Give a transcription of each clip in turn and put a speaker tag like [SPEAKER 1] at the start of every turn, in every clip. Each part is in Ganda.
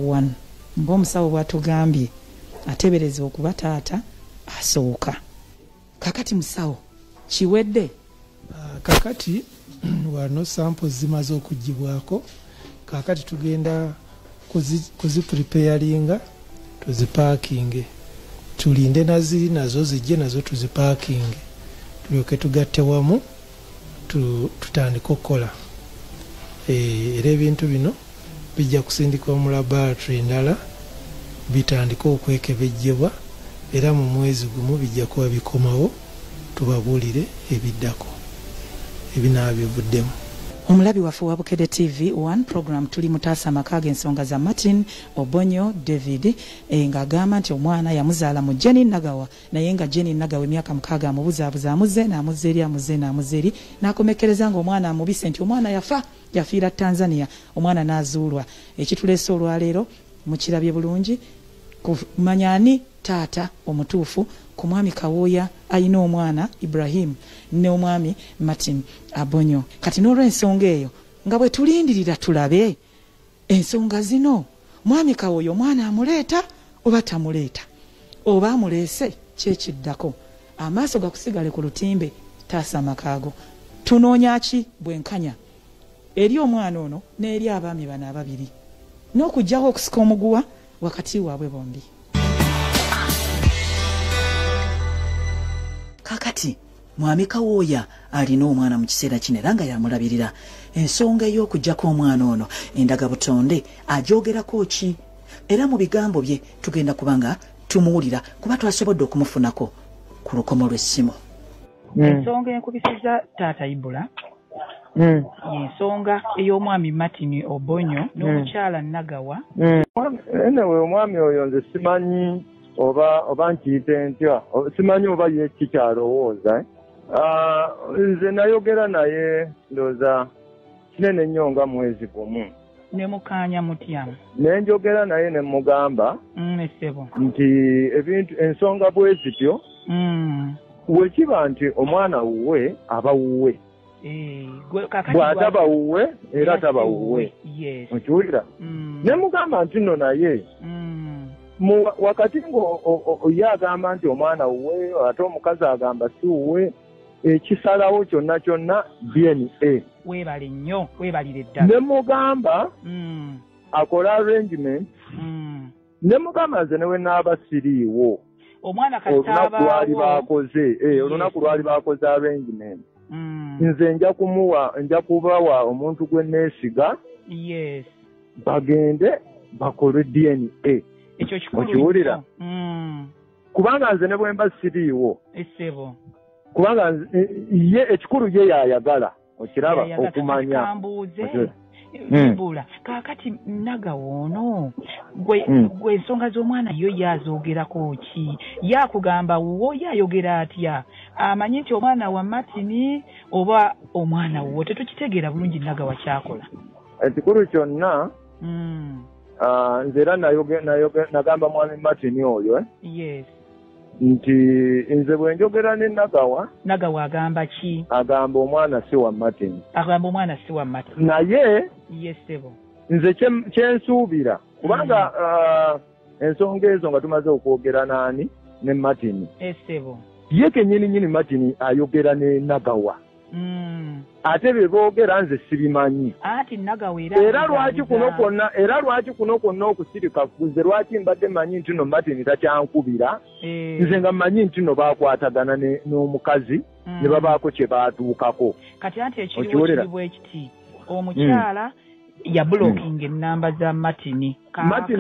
[SPEAKER 1] 1 ng'omusawo bw'atugambye ateebereza okuba taata asooka. Kakati musawo, kiwedde?
[SPEAKER 2] Kakati wano sample zimaze okugibwako, kakati tugenda kuzipreparinga tuzipaakinge, tulinde naziri nazo zijje nazo tuzipaakinge, tulyoke tugatte wamu tutandike okukola. Era ebintu bino bijja kusindikibwa mu laboratory endala bitandike okwekebejjebwa, era mu mwezi gumu bijja kuba bikomawo tubabuulire ebiddako ebinaaba bivuddemu.
[SPEAKER 1] Omulabi waffe wa Bukedde TV 1 program tuli mutaasa amaka g'ensonga za Martin Obonyo David, ng'agamba nti omwana yamuzaala mu Jenny Nagawa, naye nga Jenny Nagawa emyaka 6 amubuzaabuza, amuzze n'amuzza eri, amuzze n'amuzza eri, n'akomekkereza ng'omwana amubise nti omwana yafa, yafiira Tanzania, omwana n'azuulwa. Ekituleese olwaleero mukirabye bulungi kumanya ani taata omutuufu ku mwami Kawooya ayina omwana Ibrahim n'omwami Martin Abonyo. Kati n'olw'ensonga eyo nga bwe tulindirira tulabe ensonga zino, mwami Kawooya omwana amuleeta oba tamuleeta, oba amuleese kyekiddako, amaaso gakusigale ku lutimbe taasa amakaago. Tunoonya ki bwenkanya eri omwana ono n'eri abaami bano ababiri, n'okugyawo okusika omuguwa wakati waabwe bombi. Kakati mwami Kawooya alina omwana mu kiseera kino era nga yamulabirira. Ensonga ey'okuggyako omwana ono endagabutonde agyogerako ki? Era mu bigambo bye tugenda kuba nga tumuwulira kuba twasobodde okumufunako ku lukomo lw'essimu. Ensonga enkubisiza taata Ibula ensonga ey'omwami Martin Obonyo n'omukyala Nagawa.
[SPEAKER 3] Anyway, omwami oyo nze simanyi oba nkiyite ntya, simanyi oba ye kikyalowooza. Nze nayogera naye ndowooza kinene nnyo nga mwezi gumu.
[SPEAKER 1] Ne mukaanya mutya?
[SPEAKER 3] Ne njogera naye ne mugamba nti ebintu ensonga bwe zityo, bwe kiba nti omwana wuwe aba wuwe, bw'ataba wuwe era taba wuwe, okiwulira? Ne mugamba nti nno naye wakati ng'oye agamba nti omwana wuwe ate omukazi agamba si wuwe, ekisalawo kyonna kyonna DNA.
[SPEAKER 1] Weebale nnyo, weebalire ddala.
[SPEAKER 3] Ne mugamba akole arrangement, ne mugamba nze ne we naaba siriiwo,
[SPEAKER 1] omwana kasita
[SPEAKER 3] olunaku lwali bakoze arrangement, nze nja kumuwa, nja kubawa omuntu gwe neesiga, bagende bakole DNA.
[SPEAKER 1] Ekyo kikulu.
[SPEAKER 3] Okiwulira? Kubanga nze ne bwe mba siriiwo, kubanga ye ekikulu ye yayagala, okiraba, okumanya.
[SPEAKER 1] Ibula, kaakati Nagawa ono gwe ensonga z'omwana yo yazoogerako ki? Yakugamba wuwo, yayogera atya? Amanyi nti omwana wa Martin oba omwana wuwo? Tetukitegeera bulungi Nagawa kyakola.
[SPEAKER 3] Ekikulu kyonna nze era nagamba mwami Martin oyo nti nze bwe njogera ne Nagawa.
[SPEAKER 1] Nagawa agamba ki?
[SPEAKER 3] Agamba omwana si wa Martin.
[SPEAKER 1] Agamba omwana si wa Martin.
[SPEAKER 3] Naye nze kyensuubira kubanga ensonga ezo nga tumaze okwogera naani ne Martin. Ye kennyini nnyini Martin ayogera ne Nagawa. Ate bye boogera nze sibimanyi.
[SPEAKER 1] Ati Nagawa era
[SPEAKER 3] lwaki kuno kwonna okusirika nze lwaki mbadde mmanyi nti no Martin takyankubira, nze nga mmanyi nti no baakwatagana n'omukazi ne babaako kye baatuukako.
[SPEAKER 1] Kati anti ekiriwo kiri bwe kiti, omukyala yabulokinga ennamba za Martin.
[SPEAKER 3] Martin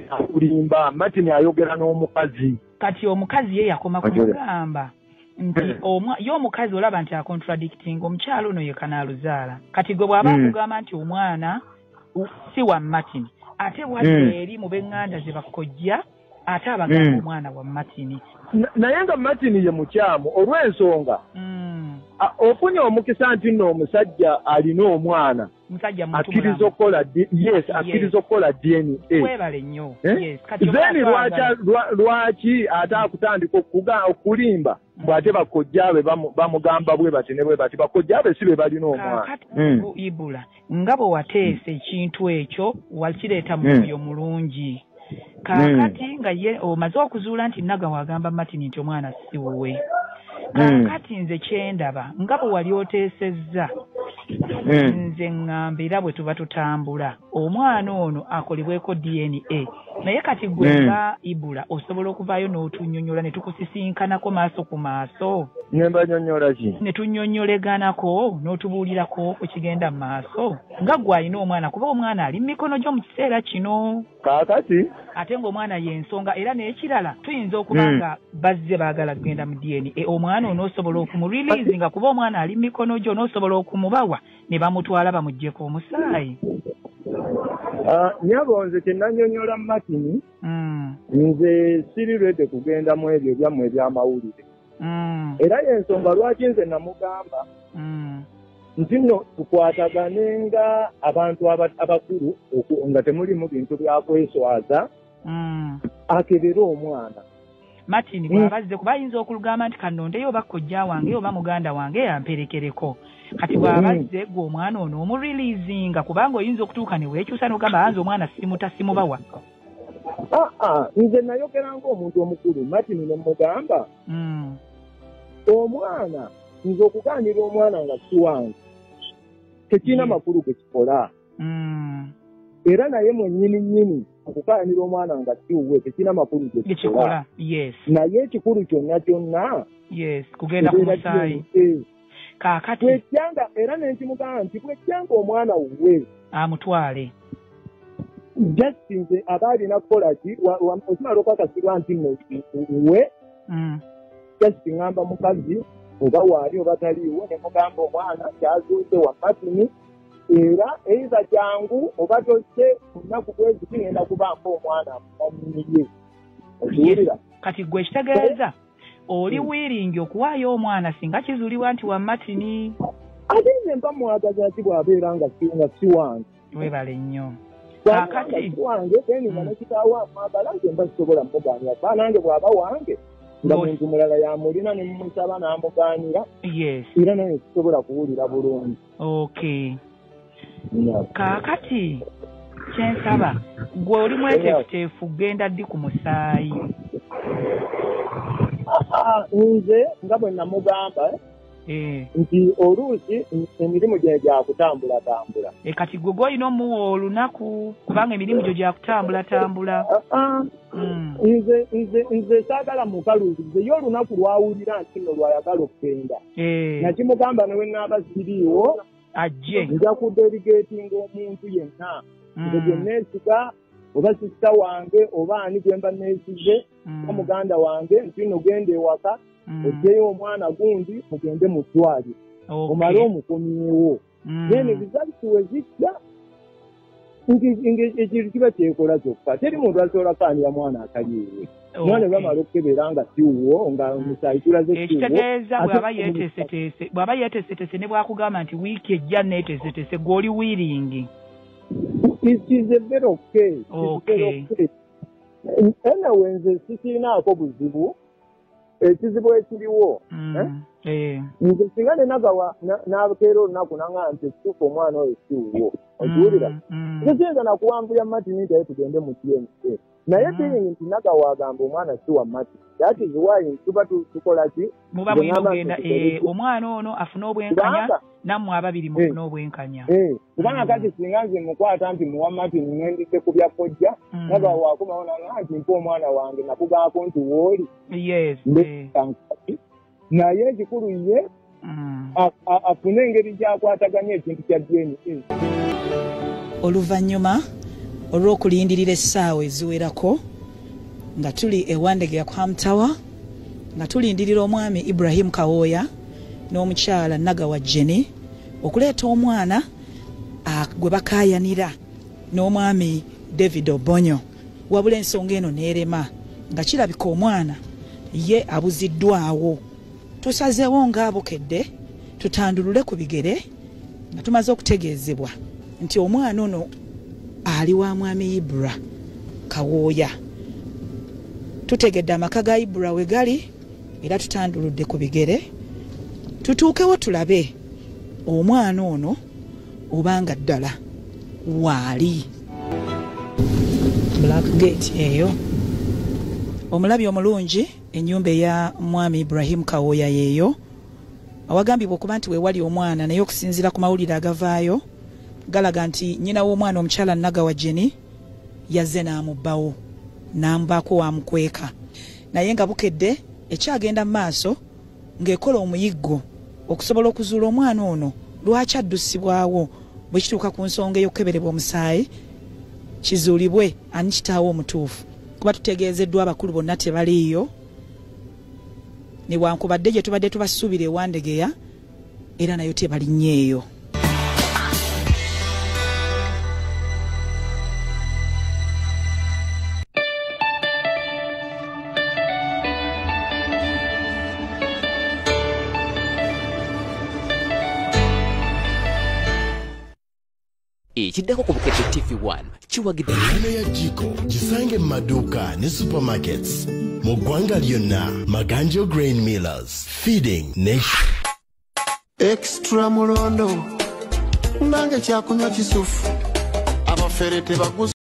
[SPEAKER 3] akulimba, Martin ayogera n'omukazi.
[SPEAKER 1] Kati omukazi ye yakoma kumugamba nti ye omukazi olaba nti akontradicting omukyala ono ye kanaaluzaala. Kati gwe bw'aba akugamba nti omwana si wa Martin, ate bw'adda eri mu b'eŋŋanda ze bakojja, ate abagamba omwana wa Martin.
[SPEAKER 3] Naye nga Martin ye mukyamu olw'ensonga ofunye omukisa nti nno omusajja alina omwana,
[SPEAKER 1] Musajja muntu
[SPEAKER 3] akkiriza okukola yes, akkiriza okukola DNA.
[SPEAKER 1] Webale nnyo. Yes, kati
[SPEAKER 3] then lwaki ate akutandika okulimba bw'ate bakojjaabe bamugamba bwe bati ne bwe bati, bakojjaabe si be balina omwana.
[SPEAKER 1] Ibula nga bwe wateesa ekintu ekyo wakireeta mu mwoyo mulungi. Kaakati nga ye omaze okuzuula nti Nagawa agamba Martin nti omwana si wuwe. Kaakati nze kyendaba nga bwe wali oteesezza, nze ŋŋamba era bwe tuba tutambula omwana ono akolebweko DNA. Naye kati gwe nga Ibula osobola okuvaayo n'otunnyonnyola ne tukusisinkanako maaso ku maaso.
[SPEAKER 3] Ne mbanyonnyola ki?
[SPEAKER 1] Ne tunnyonnyoleganako n'otubuulirako ku kigenda mu maaso nga gwe alina omwana, kuba omwana ali mu mikono gyo mu kiseera kino.
[SPEAKER 3] Kaakati
[SPEAKER 1] ate ng'omwana y'ensonga. Era n'ekirala tuyinza okuba nga bazze baagala kugenda mu DNA, omwana onoosobola okumurelease nga kuba omwana ali mu mikono gyo, onoosobola okumubawa ne bamutwala bamuggyeko omusaayi.
[SPEAKER 3] Nyabo nze kye nannyonnyola Martin, nze siri ready kugenda mu ebyo byammwe eby'amawulire. Era y'ensonga lwaki nze namugamba nti nno tukwatagane nga abantu abakulu nga temulimu bintu byakweswaza, akebere omwana.
[SPEAKER 1] Martin bw'abazze kuba ayinza okulugamba nti kannondeyo oba kojja wange oba muganda wange yamperekereko. Kati bw'abazze gwe omwana ono omureleasinga, kubanga oyinza okutuuka ne weekyusa n'ogamba anze omwana simuta simubawa.
[SPEAKER 3] Nze nayogera ng'omuntu omukulu Martin ne mugamba omwana nze okugaanira omwana nga si wange tekirina makulu ge kikola. Era naye mwennyini nnyini okukaanira omwana nga si wuwe tekirina makulu ge kikola. Naye ekikulu kyonna kyonna
[SPEAKER 1] kugenda ku musaayi. Kaakati
[SPEAKER 3] bwejjanga, era ne nkimugamba nti bwejjanga omwana wuwe
[SPEAKER 1] amutwale.
[SPEAKER 3] Just nze aba alina kukola ki, okimala okakasibwa nti nno wuwe, just ŋŋamba mukazi oba waali oba taliiwo ne mugamba omwana kyazuuse wa Martin, era eiza kyangu oba tozze ku nnaku bwezi kigenda kubanga omwana amumanyiye. Okiwulira?
[SPEAKER 1] Kati gwe ekitegeeza oli wiringi okuwaayo omwana singa kizuulibwa nti wa Martin.
[SPEAKER 3] Ate nze mba mwagaza ki bw'abeera nga si wange.
[SPEAKER 1] Webale nnyo.
[SPEAKER 3] Kaakati wange then nga ne kitaawe amwagala nze mba sisobola mugaanira, kuba nange bw'aba wange nga muntu mulala yamulina ne mumusaba n'amugaanira, era naye sisobola kuwulira bulungi.
[SPEAKER 1] Okay. Kaakati kyensaba gwe oli mweteefuteefu genda ddi ku musaayi?
[SPEAKER 3] Nze nga bwe namugamba nti oluusi emirimu gye gya kutambulatambula.
[SPEAKER 1] Kati gwe gw'olina omuwa olunaku kubanga emirimu gyo gya kutambulatambula.
[SPEAKER 3] Nze saagala mukaluubirize, ye olunaku lwawulira nti nno lwayagala okugenda. Nakimugamba ne we nnaaba siriiwo
[SPEAKER 1] ajje,
[SPEAKER 3] nja kudelegatinga omuntu yenna nze gwe neesiga, oba sisita wange oba ani gwe mba neesize, oba muganda wange, nti nno genda ewaka oggyeyo omwana gundi mugende mu ddwaliro omale omukomyewo. Then results we zijja ekintu kiba kyekola kyokka, teri muntu asobola kukaanira mwana atali wuwe. Omwana bwe bamala okukebera nga si wuwo, nga omusaayi gulaze si wuwo.
[SPEAKER 1] Ekitegeeza bw'aba yeeteeseteese ne bw'akugamba nti wiiki ejja neeteeseteese, gwe oli wiringi.
[SPEAKER 3] It is a very okay. Anyway, nze sikirinaako buzibu. Ekizibu ekiriwo nze singa ne Nagawa n'akeera olunaku n'aŋŋamba nti ekituufu omwana oyo si wuwo, okiwulira? Nze siyinza nakuwanvuya Martin nti aye tugende mu DNA. Naye being nti Nagawa agamba omwana si wa Martin, that is why tuba tukola ki?
[SPEAKER 1] Muba mulina okugenda omwana ono afune obwenkanya, nammwe ababiri mufune obwenkanya.
[SPEAKER 3] Kubanga kati singa nze mukwata nti muwa Martin ŋŋendedde ku bya kojja, Nagawa akomawo n'aŋŋamba nti mpa omwana wange nakugaako nti w'oli. Naye ekikulu ye afune engeri gy'akwataganya ekintu kya DNA.
[SPEAKER 1] Oluvannyuma olw'okulindirira essaawa eziwerako nga tuli e Wandegeya ku Ham Tower nga tulindirira omwami Ibrahim Kawooya n'omukyala Nagawa Jenny okuleeta omwana gwe bakaayanira n'omwami David Obonyo. Wabula ensonga eno n'erema nga kirabika omwana ye abuziddwawo. Tusazeewo ng'abukedde tutandulule ku bigere nga tumaze okutegeezebwa nti omwana ono ali wa mwami Ibra Kawooya. Tutegedde amaka ga Ibra we gali era tutanduludde ku bigere tutuukewo tulabe omwana ono obanga ddala waali. Black Gate eyo. Omulabi omulungi, ennyumba eya mwami Ibrahim Kawooya yeeyo awagambibwa okuba nti weewali omwana, naye okusinziira ku mawulire agavaayo galaga nti nnyina w'omwana omukyala Nagawa Jenny yazze n'amubbawo n'amubaako wamukweka, naye nga Bukedde ekyagenda mu maaso ng'ekola omuyiggo okusobola okuzuula omwana ono lwaki addusibwawo. Bwe kituuka ku nsonga ey'okukeberebwa omusaayi kizuulibwe ani kitaawe omutuufu, kuba tutegeezeddwa abakulu bonna tebaliiyo, newankubadde gye tubadde tubasuubira ewandegeya era nayo tebalinnyeeyo.
[SPEAKER 4] Ekiddako ku Bukedde TV1 kiwagidde
[SPEAKER 5] Engano ya Jiko gisange mu maduuka ne supermarkets mu ggwanga lyonna. Maganjo Grain Millers, feeding nation.
[SPEAKER 6] Extra mulondo nange kyakunywa kisufu abafere tebaguza.